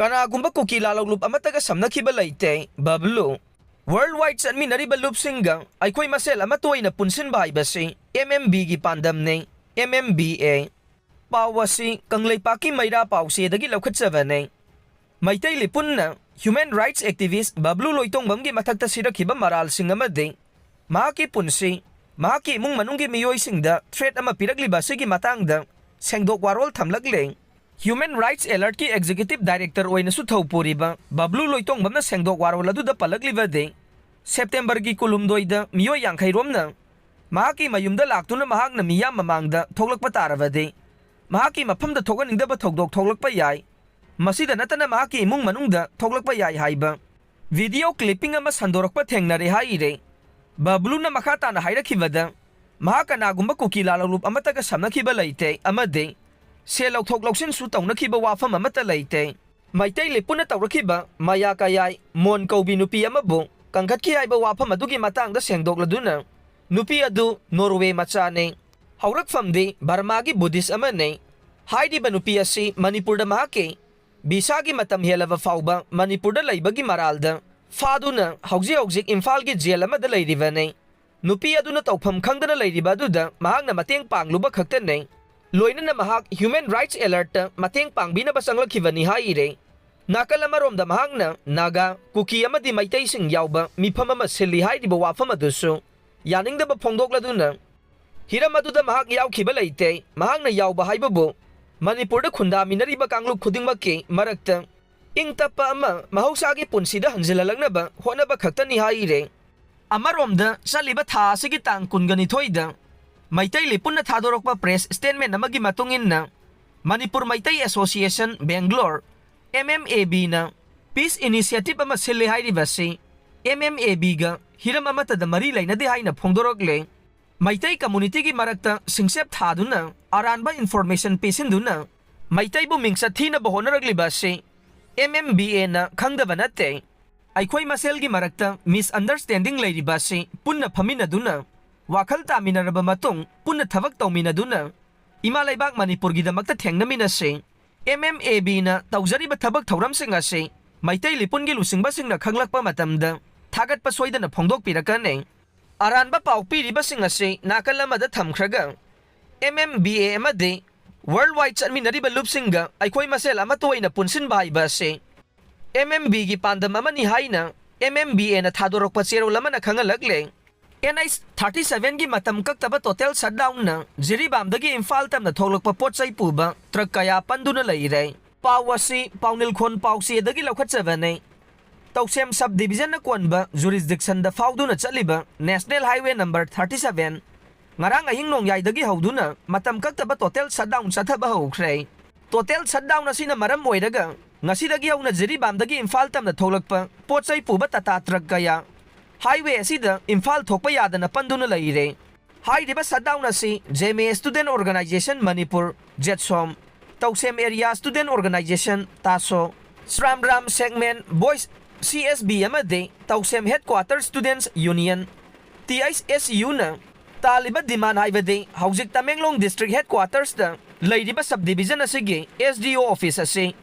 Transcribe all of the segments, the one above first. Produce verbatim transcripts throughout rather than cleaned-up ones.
ꯀꯅꯥꯒꯨꯝꯕ ꯀꯨꯀꯤ ꯂꯥꯂꯧꯂꯨꯞ ꯑꯃꯠꯇꯒ ꯁꯝꯅꯈꯤꯕ ꯂꯩꯇꯦ꯫ ꯕꯕ꯭ꯂꯨ꯫ Worldwide ꯆꯠꯃꯤꯟꯅꯔꯤꯕ ꯂꯨꯞꯁꯤꯡꯒ ꯑꯩꯈꯣꯏ ꯃꯁꯦꯜ ꯑꯃꯠꯇ ꯑꯣꯏꯅ ꯄꯨꯟꯁꯤꯟꯕ ꯍꯥꯏꯕꯁꯤ M M B ꯒꯤ ꯄꯥꯟꯗꯝꯅꯤ꯫ M M B A꯫ ꯄꯥꯎ ꯑꯁꯤ ꯀꯪꯂꯩꯄꯥꯛꯀꯤ ꯃꯩꯔꯥ ꯄꯥꯎꯆꯦꯗꯒꯤ ꯂꯧꯈꯠꯆꯕꯅꯤ꯫ ꯃꯩꯇꯩ ꯂꯤꯄꯨꯟꯅ human rights activist ꯕꯕ꯭ꯂꯨ ꯂꯣꯏꯇꯣꯡꯕꯝꯒꯤ ꯃꯊꯛꯇ ꯁꯤꯔꯛꯈꯤꯕ ꯃꯔꯥꯜꯁꯤꯡ ꯑꯃꯗꯤ ꯃꯍꯥꯛꯀꯤ ꯄꯨꯟꯁꯤ, ꯃꯍꯥꯛꯀꯤ ꯏꯃꯨꯡ ꯃꯅꯨꯡꯒꯤ ꯃꯤꯑꯣꯏꯁꯤꯡꯗ threat ꯑꯃ ꯄꯤꯔꯛꯂꯤꯕ ꯑꯁꯤꯒꯤ ꯃꯇꯥꯡꯗ ꯁꯦꯡꯗꯣꯛ ꯋꯥꯔꯣꯜ ꯊꯝꯂꯛꯂꯦ꯫ Human Rights Alert ꯀꯤ Executive Director ꯑꯣꯏꯅꯁꯨ ꯊꯧ ꯄꯨꯔꯤꯕ ꯕꯕ꯭ꯂꯨ ꯂꯣꯏꯇꯣꯡꯕꯝꯅ ꯁꯦꯡꯗꯣꯛ ꯋꯥꯔꯣꯜ ꯑꯗꯨꯗ ꯄꯜꯂꯛꯂꯤꯕꯗꯤ, ꯁꯦꯞꯇꯦꯝꯕꯔꯒꯤ ꯀꯨꯟꯍꯨꯝꯗꯣꯏꯗ ꯃꯤꯑꯣꯏ ꯌꯥꯡꯈꯩ ꯔꯣꯝꯅ ꯃꯍꯥꯛꯀꯤ ꯃꯌꯨꯝꯗ ꯂꯥꯛꯇꯨꯅ ꯃꯍꯥꯛꯅ ꯃꯤꯌꯥꯝ ꯃꯃꯥꯡꯗ ꯊꯣꯛꯂꯛꯄ ꯇꯥꯔꯕꯗꯤ, ꯃꯍꯥꯛꯀꯤ ꯃꯐꯝꯗ ꯊꯣꯛꯍꯟꯅꯤꯡꯗꯕ ꯊꯧꯗꯣꯛ ꯊꯣꯛꯂꯛꯄ ꯌꯥꯏ꯫ ꯃꯁꯤꯗ ꯅꯠꯇꯅ ꯃꯍꯥꯛꯀꯤ ꯏꯃꯨꯡ ꯃꯅꯨꯡꯗ ꯊꯣꯛꯂꯛꯄ ꯌꯥꯏ ꯍꯥꯏꯕ video clipping ꯑꯃ ꯁꯟꯗꯣꯔꯛꯄ ꯊꯦꯡꯅꯔꯦ ꯍꯥꯏꯔꯦ꯫ ꯕꯕ꯭ꯂꯨꯅ ꯃꯈꯥ ꯇꯥꯅ ꯍꯥꯏꯔꯛꯈꯤꯕꯗ, ꯃꯍꯥꯛ ꯀꯅꯥꯒꯨꯝꯕ ꯀꯨꯀꯤ ꯂꯥꯂꯧꯂꯨꯞ ꯑꯃꯠꯇꯒ ꯁꯝꯅꯈꯤꯕ ꯂꯩꯇꯦ ꯑꯃꯗꯤ ꯁꯦꯜ ꯂꯧꯊꯣꯛ ꯂꯧꯁꯤꯟꯁꯨ ꯇꯧꯅꯈꯤꯕ ꯋꯥꯐꯝ ꯑꯃꯠꯇ ꯂꯩꯇꯦ꯫ ꯃꯩꯇꯩ ꯂꯤꯄꯨꯅ ꯇꯧꯔꯛꯈꯤꯕ ꯃꯌꯥ ꯀꯌꯥꯏ ꯃꯣꯟ ꯀꯧꯕꯤ ꯅꯨꯄꯤ ꯑꯃꯕꯨ ꯀꯟꯈꯠꯈꯤ ꯍꯥꯏꯕ ꯋꯥꯐꯝ ꯑꯗꯨꯒꯤ ꯃꯇꯥꯡꯗ ꯁꯦꯡꯗꯣꯛꯂꯗꯨꯅ, ꯅꯨꯄꯤ ꯑꯗꯨ ꯅꯣꯔꯋꯦ ꯃꯆꯥꯅꯤ꯫ ꯍꯧꯔꯛꯐꯝꯗꯤ ꯕꯔꯃꯥꯒꯤ ꯕꯨꯙꯤꯁ ꯑꯃꯅꯤ꯫ ꯍꯥꯏꯔꯤꯕ ꯅꯨꯄꯤ ꯑꯁꯤ ꯃꯅꯤꯄꯨꯔꯗ ꯃꯍꯥꯛꯀꯤ ꯚꯤꯁꯥꯒꯤ ꯃꯇꯝ ꯍꯦꯜꯂꯕ ꯐꯥꯎꯕ ꯃꯅꯤꯄꯨꯔꯗ ꯂꯩꯕꯒꯤ ꯃꯔꯥꯜꯗ ꯐꯥꯗꯨꯅ ꯍꯧꯖꯤꯛ ꯍꯧꯖꯤꯛ ꯏꯝꯐꯥꯜꯒꯤ ꯖꯦꯜ ꯑꯃꯗ ꯂꯩꯔꯤꯕꯅꯤ꯫ ꯅꯨꯄꯤ ꯑꯗꯨꯅ ꯇꯧꯐꯝ ꯈꯪꯗꯅ ꯂꯩꯔꯤꯕ ꯑꯗꯨꯗ ꯃꯍꯥꯛꯅ ꯃꯇꯦꯡ ꯄꯥꯡꯂꯨꯕ ꯈꯛꯇꯅꯤ꯫ ꯂꯣꯏꯅꯅ ꯃꯍꯥꯛ Human Rights Alert ꯇ ꯃꯇꯦꯡ ꯄꯥꯡꯕꯤꯅꯕ ꯆꯪꯂꯛꯈꯤꯕꯅꯤ ꯍꯥꯏꯔꯦ꯫ ꯅꯥꯀꯜ ꯑꯃꯔꯣꯝꯗ ꯃꯍꯥꯛꯅ ꯅꯥꯒꯥ, ꯀꯨꯀꯤ ꯑꯃꯗꯤ ꯃꯩꯇꯩꯁꯤꯡ ꯌꯥꯎꯕ ꯃꯤꯐꯝ ꯑꯃ ꯁꯤꯜꯂꯤ ꯍꯥꯏꯔꯤꯕ ꯋꯥꯐꯝ ꯑꯗꯨꯁꯨ ꯌꯥꯅꯤꯡꯗꯕ ꯐꯣꯡꯗꯣꯛꯂꯗꯨꯅ, ꯍꯤꯔꯝ ꯑꯗꯨꯗ ꯃꯍꯥꯛ ꯌꯥꯎꯈꯤꯕ ꯂꯩꯇꯦ, ꯃꯍꯥꯛꯅ ꯌꯥꯎꯕ ꯍꯥꯏꯕꯕꯨ ꯃꯅꯤꯄꯨꯔꯗ ꯈꯨꯟꯗꯥꯃꯤꯟꯅꯔꯤꯕ ꯀꯥꯡꯂꯨꯞ ꯈꯨꯗꯤꯡꯃꯛꯀꯤ ꯃꯔꯛꯇ ꯏꯪ ꯇꯞꯄ ꯑꯃ ꯃꯍꯧꯁꯥꯒꯤ ꯄꯨꯟꯁꯤꯗ ꯍꯟꯖꯤꯜꯍꯜꯂꯛꯅꯕ ꯍꯣꯠꯅꯕ ꯈꯛꯇꯅꯤ ꯍꯥꯏꯔꯦ꯫ ꯑꯃꯔꯣꯝꯗ, ꯆꯠꯂꯤꯕ ꯊꯥ ꯑꯁꯤꯒꯤ ꯇꯥꯡ ꯀꯨꯟꯒ ꯅꯤꯊꯣꯏꯗ ꯃꯩꯇꯩ ꯂꯤꯄꯨꯟꯅ ꯊꯥꯗꯣꯔꯛꯄ press statement ꯑꯃꯒꯤ ꯃꯇꯨꯡ ꯏꯟꯅ, Manipur Meitei Association Bangalore, M M A B ꯅ peace initiative ꯑꯃ ꯁꯤꯜꯂꯦ ꯍꯥꯏꯔꯤꯕ ꯑꯁꯤ M M A B ꯒ ꯍꯤꯔꯝ ꯑꯃꯠꯇꯗ ꯃꯔꯤ ꯂꯩꯅꯗꯦ ꯍꯥꯏꯅ ꯐꯣꯡꯗꯣꯔꯛꯂꯦ꯫ ꯃꯩꯇꯩ community ꯒꯤ ꯃꯔꯛꯇ ꯁꯤꯡꯆꯞ ꯊꯥꯗꯨꯅ ꯑꯔꯥꯟꯕ information ꯄꯤꯁꯤꯟꯗꯨꯅ ꯃꯩꯇꯩꯕꯨ ꯃꯤꯡꯆꯠ ꯊꯤꯅꯕ ꯍꯣꯠꯅꯔꯛꯂꯤꯕ ꯑꯁꯤ M M B A ꯅ ꯈꯪꯗꯕ ꯅꯠꯇꯦ꯫ ꯑꯩꯈꯣꯏ ꯃꯁꯦꯜꯒꯤ ꯃꯔꯛꯇ misunderstanding ꯂꯩꯔꯤꯕ ꯑꯁꯤ ꯄꯨꯟꯅ ꯐꯝꯃꯤꯟꯅꯗꯨꯅ, ꯋꯥꯈꯜ ꯇꯥꯃꯤꯟꯅꯔꯕ ꯃꯇꯨꯡ ꯄꯨꯟꯅ ꯊꯕꯛ ꯇꯧꯃꯤꯟꯅꯗꯨꯅ ꯏꯃꯥ ꯂꯩꯕꯥꯛ ꯃꯅꯤꯄꯨꯔꯒꯤꯗꯃꯛꯇ ꯊꯦꯡꯅꯃꯤꯟꯅꯁꯤ꯫ ꯑꯦꯝ ꯑꯦꯝ ꯑꯦ ꯕꯤꯅ ꯇꯧꯖꯔꯤꯕ ꯊꯕꯛ ꯊꯧꯔꯝꯁꯤꯡ ꯑꯁꯤ ꯃꯩꯇꯩ ꯂꯤꯄꯨꯟꯒꯤ ꯂꯨꯆꯤꯡꯕꯁꯤꯡꯅ ꯈꯪꯂꯛꯄ ꯃꯇꯝꯗ ꯊꯥꯒꯠꯄ ꯁꯣꯏꯗꯅ ꯐꯣꯡꯗꯣꯛꯄꯤꯔꯛꯀꯅꯤ꯫ ꯑꯔꯥꯟꯕ ꯄꯥꯎ ꯄꯤꯔꯤꯕꯁꯤꯡ ꯑꯁꯤ ꯅꯥꯀꯜ ꯑꯃꯗ ꯊꯝꯈ꯭ꯔꯒ, ꯑꯦꯝ ꯑꯦꯝ ꯕꯤ ꯑꯦ ꯑꯃꯗꯤ ꯋꯥꯔꯜ ꯋꯥꯏꯗ ꯆꯠꯃꯤꯟꯅꯔꯤꯕ ꯂꯨꯞꯁꯤꯡꯒ ꯑꯩꯈꯣꯏ ꯃꯁꯦꯜ ꯑꯃꯠꯇ ꯑꯣꯏꯅ ꯄꯨꯟꯁꯤꯟꯕ ꯍꯥꯏꯕ ꯑꯁꯤ ꯑꯦꯝ ꯑꯦꯝ ꯕꯤꯒꯤ ꯄꯥꯟꯗꯝ ꯑꯃꯅꯤ ꯍꯥꯏꯅ ꯑꯦꯝ ꯑꯦꯝ ꯕꯤ ꯑꯦꯅ ꯊꯥꯗꯣꯔꯛꯄ ꯆꯦꯔꯣꯜ ꯑꯃꯅ ꯈꯪꯍꯜꯂꯛꯂꯦ꯫ ꯑꯦꯟ ꯑꯩꯆ ꯊꯥꯔꯇꯤ ꯁꯚꯦꯟꯒꯤ ꯃꯇꯝ ꯀꯛꯇꯕ ꯇꯣꯇꯦꯜ ꯁꯠꯗꯥꯎꯟꯅ ꯖꯤꯔꯤꯕꯥꯝꯗꯒꯤ ꯏꯝꯐꯥꯜ ꯇꯝꯅ ꯊꯣꯛꯂꯛꯄ ꯄꯣꯠ ꯆꯩ ꯄꯨꯕ ꯇ꯭ꯔꯛ ꯀꯌꯥ ꯄꯟꯗꯨꯅ ꯂꯩꯔꯦ꯫ ꯄꯥꯎ ꯑꯁꯤ ꯄꯥꯎꯅꯤꯜꯈꯣꯟ ꯄꯥꯎꯆꯦꯗꯒꯤ ꯂꯧꯈꯠꯆꯕꯅꯤ꯫ ꯇꯧꯁꯦꯝ ꯁꯕ ꯗꯤꯕꯤꯖꯟꯅ ꯀꯣꯟꯕ ꯖꯨꯔꯤꯁꯗꯤꯛꯁꯟꯗ ꯐꯥꯎꯗꯨꯅ ꯆꯠꯂꯤꯕ national highway number thirty seven ꯉꯔꯥꯡ ꯑꯍꯤꯡ ꯅꯣꯡꯌꯥꯏꯗꯒꯤ ꯍꯧꯗꯨꯅ ꯃꯇꯝ ꯀꯛꯇꯕ ꯇꯣꯇꯦꯜ ꯁꯠꯗꯥꯎꯟ ꯆꯠꯊꯕ ꯍꯧꯈ꯭ꯔꯦ꯫ ꯇꯣꯇꯦꯜ ꯁꯠꯗꯥꯎꯟ ꯑꯁꯤꯅ ꯃꯔꯝ ꯑꯣꯏꯔꯒ ꯉꯁꯤꯗꯒꯤ ꯍꯧꯅ ꯖꯤꯔꯤꯕꯥꯝꯗꯒꯤ ꯏꯝꯐꯥꯜ ꯇꯝꯅ ꯊꯣꯛꯂꯛꯄ ꯄꯣꯠ ꯆꯩ ꯄꯨꯕ ꯇꯥꯇꯥ ꯇ꯭ꯔꯛ ꯀꯌꯥ ꯍꯥꯏꯋꯦ ꯑꯁꯤꯗ ꯏꯝꯐꯥꯜ ꯊꯣꯛꯄ ꯌꯥꯗꯅ ꯄꯟꯗꯨꯅ ꯂꯩꯔꯦ꯫ ꯍꯥꯏꯔꯤꯕ ꯁꯠꯗꯥꯎꯟ ꯑꯁꯤ ꯖꯦꯃꯦ ꯁ꯭ꯇꯨꯗꯦꯟꯠ ꯑꯣꯔꯒꯅꯥꯏꯖꯦꯁꯟ ꯃꯅꯤꯄꯨꯔ, ꯖꯦꯠꯁꯣꯝ, ꯇꯧꯁꯦꯝ ꯑꯦꯔꯤꯌꯥ ꯁ꯭ꯇꯨꯗꯦꯟꯠ ꯑꯣꯔꯒꯅꯥꯏꯖꯦꯁꯟ, ꯇꯥꯁꯣ, ꯁ꯭ꯔꯥꯝ ꯔꯥꯝ segment boys, C S B, ꯑꯃꯗꯤ Tousem headquarter students union, T H S U ꯇꯥꯜꯂꯤꯕ ꯗꯤꯃꯥꯟ ꯍꯥꯏꯕꯗꯤ ꯍꯧꯖꯤꯛ ꯇꯃꯦꯡꯂꯣꯡ ꯗꯤꯁꯇ꯭ꯔꯤꯛ ꯍꯦꯗꯀ꯭ꯋꯥꯇꯔꯁꯇ ꯂꯩꯔꯤꯕ ꯁꯕ ꯗꯤꯕꯤꯖꯟ ꯑꯁꯤꯒꯤ ꯑꯦꯁ ꯗꯤ ꯑꯣ ꯑꯣꯐꯤꯁ ꯑꯁꯤ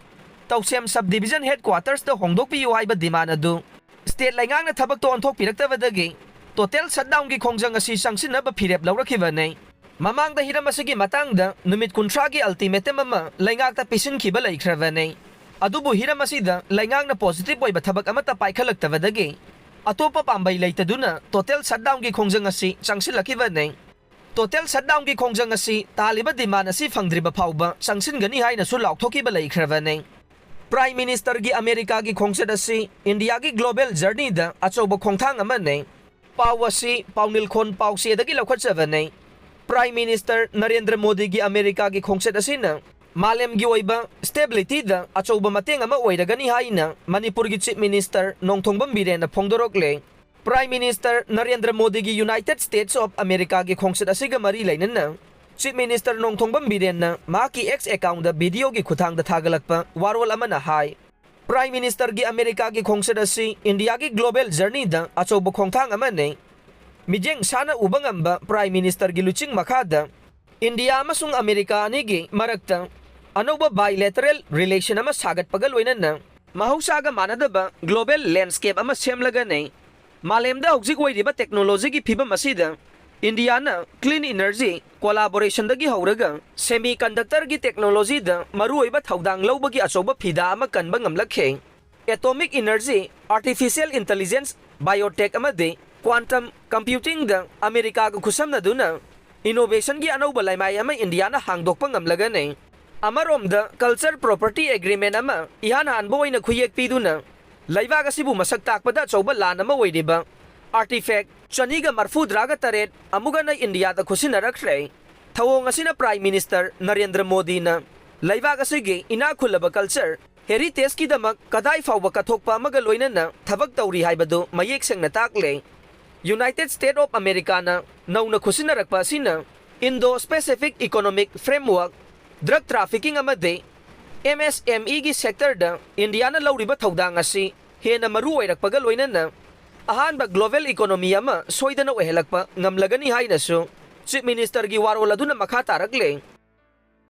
ꯇꯧꯁꯦꯝ ꯁꯕ ꯗꯤꯕꯤꯖꯟ ꯍꯦꯗꯀ꯭ꯋꯥꯇꯔꯁꯇ ꯍꯣꯡꯗꯣꯛꯄꯤꯌꯨ ꯍꯥꯏꯕ ꯗꯤꯃꯥꯟ ꯑꯗꯨ ꯁ꯭ꯇꯦꯠ ꯂꯩꯉꯥꯛꯅ ꯊꯕꯛꯇ ꯑꯣꯟꯊꯣꯛꯄꯤꯔꯛꯇꯕꯗꯒꯤ ꯇꯣꯇꯦꯜ ꯁꯠꯗꯥꯎꯟꯒꯤ ꯈꯣꯡꯖꯪ ꯑꯁꯤ ꯆꯪꯁꯤꯟꯅꯕ ꯐꯤꯔꯦꯞ ꯂꯧꯔꯛꯈꯤꯕꯅꯤ꯫ ꯃꯃꯥꯡꯗ ꯍꯤꯔꯝ ꯑꯁꯤꯒꯤ ꯃꯇꯥꯡꯗ ꯅꯨꯃꯤꯠ ꯀꯨꯟꯊ꯭ꯔꯥꯒꯤ ꯑꯜꯇꯤꯃꯦꯇꯝ ꯑꯃ ꯂꯩꯉꯥꯛꯇ ꯄꯤꯁꯤꯟꯈꯤꯕ ꯂꯩꯈ꯭ꯔꯕꯅꯤ꯫ ꯑꯗꯨꯕꯨ ꯍꯤꯔꯝ ꯑꯁꯤꯗ ꯂꯩꯉꯥꯛꯅ ꯄꯣꯖꯤꯇꯤꯚ ꯑꯣꯏꯕ ꯊꯕꯛ ꯑꯃꯠꯇ ꯄꯥꯏꯈꯠꯂꯛꯇꯕꯗꯒꯤ ꯑꯇꯣꯞꯄ ꯄꯥꯝꯕꯩ ꯂꯩꯇꯗꯨꯅ ꯇꯣꯇꯦꯜ ꯁꯠꯗꯥꯎꯟꯒꯤ ꯈꯣꯡꯖꯪ ꯑꯁꯤ ꯆꯪꯁꯤꯜꯂꯛꯈꯤꯕꯅꯤ꯫ ꯇꯣꯇꯦꯜ ꯁꯠꯗꯥꯎꯟꯒꯤ ꯈꯣꯡꯖꯪ ꯑꯁꯤ ꯇꯥꯜꯂꯤꯕ ꯗꯤꯃꯥꯟ ꯑꯁꯤ ꯐꯪꯗ꯭ꯔꯤꯕ ꯐꯥꯎꯕ ꯆꯪꯁꯤꯟꯒꯅꯤ ꯍꯥꯏꯅꯁꯨ ꯂꯥꯎꯊꯣꯛꯈꯤꯕ ꯂꯩꯈ꯭ꯔꯕꯅꯤ꯫ ꯄ꯭ꯔꯥꯏꯝ ꯃꯤꯅꯤꯁꯇꯔꯒꯤ ꯑꯃꯦꯔꯤꯀꯥꯒꯤ ꯈꯣꯡꯆꯠ ꯑꯁꯤ ꯏꯟꯗꯤꯌꯥꯒꯤ ꯒ꯭ꯂꯣꯕꯦꯜ ꯖꯔꯅꯤꯗ ꯑꯆꯧꯕ ꯈꯣꯡꯊꯥꯡ ꯑꯃꯅꯤ꯫ ꯄꯥꯎ ꯑꯁꯤ ꯄꯥꯎꯅꯤꯜꯈꯣꯟ ꯄꯥꯎꯆꯦꯗꯒꯤ ꯂꯧꯈꯠꯆꯕꯅꯤ꯫ ꯄ꯭ꯔꯥꯏꯝ ꯃꯤꯅꯤꯁꯇꯔ ꯅꯔꯦꯟꯗ꯭ꯔ ꯃꯣꯗꯤꯒꯤ ꯑꯃꯦꯔꯤꯀꯥꯒꯤ ꯈꯣꯡꯆꯠ ꯑꯁꯤꯅ ꯃꯥꯂꯦꯝꯒꯤ ꯑꯣꯏꯕ ꯁ꯭ꯇꯦꯕꯤꯂꯤꯇꯤꯗ ꯑꯆꯧꯕ ꯃꯇꯦꯡ ꯑꯃ ꯑꯣꯏꯔꯒꯅꯤ ꯍꯥꯏꯅ ꯃꯅꯤꯄꯨꯔꯒꯤ ꯆꯤꯐ ꯃꯤꯅꯤꯁꯇꯔ ꯅꯣꯡꯊꯣꯝꯕꯝ ꯕꯤꯔꯦꯟꯅ ꯐꯣꯡꯗꯣꯔꯛꯂꯦ꯫ ꯄ꯭ꯔꯥꯏꯝ ꯃꯤꯅꯤꯁꯇꯔ ꯅꯔꯦꯟꯗ꯭ꯔ ꯃꯣꯗꯤꯒꯤ ꯌꯨꯅꯥꯏꯇꯦꯗ ꯁ꯭ꯇꯦꯠꯁ ꯑꯣꯐ ꯑꯃꯦꯔꯤꯀꯥꯒꯤ ꯈꯣꯡꯆꯠ ꯑꯁꯤꯒ ꯃꯔꯤ ꯂꯩꯅꯅ ꯆꯤꯐ ꯃꯤꯅꯤꯁꯇꯔ ꯅꯣꯡꯊꯣꯝꯕꯝ ꯕꯤꯔꯦꯟꯅ ꯃꯍꯥꯛꯀꯤ ꯑꯦꯛꯁ ꯑꯦꯀꯥꯎꯟꯗ ꯚꯤꯗꯤꯑꯣꯒꯤ ꯈꯨꯠꯊꯥꯡꯗ ꯊꯥꯒꯠꯂꯛꯄ ꯋꯥꯔꯣꯜ ꯑꯃꯅ ꯍꯥꯏ, ꯄ꯭ꯔꯥꯏꯝ ꯃꯤꯅꯤꯁꯇꯔꯒꯤ ꯑꯃꯦꯔꯤꯀꯥꯒꯤ ꯈꯣꯡꯆꯠ ꯑꯁꯤ ꯏꯟꯗꯤꯌꯥꯒꯤ ꯒ꯭ꯂꯣꯕꯦꯜ ꯖꯔꯅꯤꯗ ꯑꯆꯧꯕ ꯈꯣꯡꯊꯥꯡ ꯑꯃꯅꯤ꯫ ꯃꯤꯠꯌꯦꯡ ꯁꯥꯅ ꯎꯕ ꯉꯝꯕ ꯄ꯭ꯔꯥꯏꯝ ꯃꯤꯅꯤꯁꯇꯔꯒꯤ ꯂꯨꯆꯤꯡ ꯃꯈꯥꯗ ꯏꯟꯗꯤꯌꯥ ꯑꯃꯁꯨꯡ ꯑꯃꯦꯔꯤꯀꯥ ꯑꯅꯤꯒꯤ ꯃꯔꯛꯇ ꯑꯅꯧꯕ bilateral relation ꯑꯃ ꯁꯥꯒꯠꯄꯒ ꯂꯣꯏꯅꯅ ꯃꯍꯧꯁꯥꯒ ꯃꯥꯟꯅꯗꯕ global landscape ꯑꯃ ꯁꯦꯝꯂꯒꯅꯤ꯫ ꯃꯥꯂꯦꯝꯗ ꯍꯧꯖꯤꯛ ꯑꯣꯏꯔꯤꯕ technologyꯒꯤ ꯐꯤꯕꯝ ꯑꯁꯤꯗ ꯏꯟꯗꯤꯌꯥꯅ clean energy collaborationꯗꯒꯤ ꯍꯧꯔꯒ semiconductorꯒꯤ technologyꯗ ꯃꯔꯨꯑꯣꯏꯕ ꯊꯧꯗꯥꯡ ꯂꯧꯕꯒꯤ ꯑꯆꯧꯕ ꯐꯤꯗꯥ ꯑꯃ ꯀꯟꯕ ꯉꯝꯂꯛꯈꯤ꯫ Atomic energy, artificial intelligence, biotech ꯑꯃꯗꯤ quantum computingꯗ ꯑꯃꯦꯔꯤꯀꯥꯒ ꯈꯨꯠꯁꯝꯅꯗꯨꯅ innovationꯒꯤ ꯑꯅꯧꯕ ꯂꯩꯃꯥꯏ ꯑꯃ ꯏꯟꯗꯤꯌꯥꯅ ꯍꯥꯡꯗꯣꯛꯄ ꯉꯝꯂꯒꯅꯤ꯫ ꯑꯃꯔꯣꯝꯗ culture property agreement ꯑꯃ ꯏꯍꯥꯟ ꯍꯥꯟꯕ ꯑꯣꯏꯅ ꯈꯨꯌꯦꯛ ꯄꯤꯗꯨꯅ ꯂꯩꯕꯥꯛ ꯑꯁꯤꯕꯨ ꯃꯁꯛ ꯇꯥꯛꯄꯗ ꯑꯆꯧꯕ ꯂꯥꯟ ꯑꯃ ꯑꯣꯏꯔꯤꯕ artifact ꯆꯅꯤꯒ ꯃꯔꯐꯨꯇꯔꯥꯒ ꯇꯔꯦꯠ ꯑꯃꯨꯛ ꯍꯟꯅ ꯏꯟꯗꯤꯌꯥꯗ ꯈꯨꯠꯁꯤꯟꯅꯔꯛꯈ꯭ꯔꯦ꯫ ꯊꯧꯑꯣꯡ ꯑꯁꯤꯅ Prime Minister ꯅꯔꯦꯟꯗ꯭ꯔ ꯃꯣꯗꯤꯅ ꯂꯩꯕꯥꯛ ꯑꯁꯤꯒꯤ ꯏꯅꯥꯛ ꯈꯨꯜꯂꯕ culture heritageꯀꯤꯗꯃꯛ ꯀꯗꯥꯏ ꯐꯥꯎꯕ ꯀꯠꯊꯣꯛꯄ ꯑꯃꯒ ꯂꯣꯏꯅꯅ ꯊꯕꯛ ꯇꯧꯔꯤ ꯍꯥꯏꯕꯗꯨ ꯃꯌꯦꯛ ꯁꯦꯡꯅ ꯇꯥꯛꯂꯦ꯫ United States of Americaꯅ ꯅꯧꯅ ꯈꯨꯠꯁꯤꯟꯅꯔꯛꯄ ꯑꯁꯤꯅ Indo-Pacific Economic Framework, drug trafficking ꯑꯃꯗꯤ MSMEꯒꯤ sectorꯗ ꯏꯟꯗꯤꯌꯥꯅ ꯂꯧꯔꯤꯕ ꯊꯧꯗꯥꯡ ꯑꯁꯤ ꯍꯦꯟꯅ ꯃꯔꯨ ꯑꯣꯏꯔꯛꯄꯒ ꯂꯣꯏꯅꯅ ꯑꯍꯥꯟꯕ global economy ꯑꯃ ꯁꯣꯏꯗꯅ ꯑꯣꯏꯍꯜꯂꯛꯄ ꯉꯝꯂꯒꯅꯤ ꯍꯥꯏꯅꯁꯨ Chief Ministerꯒꯤ ꯋꯥꯔꯣꯜ ꯑꯗꯨꯅ ꯃꯈꯥ ꯇꯥꯔꯛꯂꯦ꯫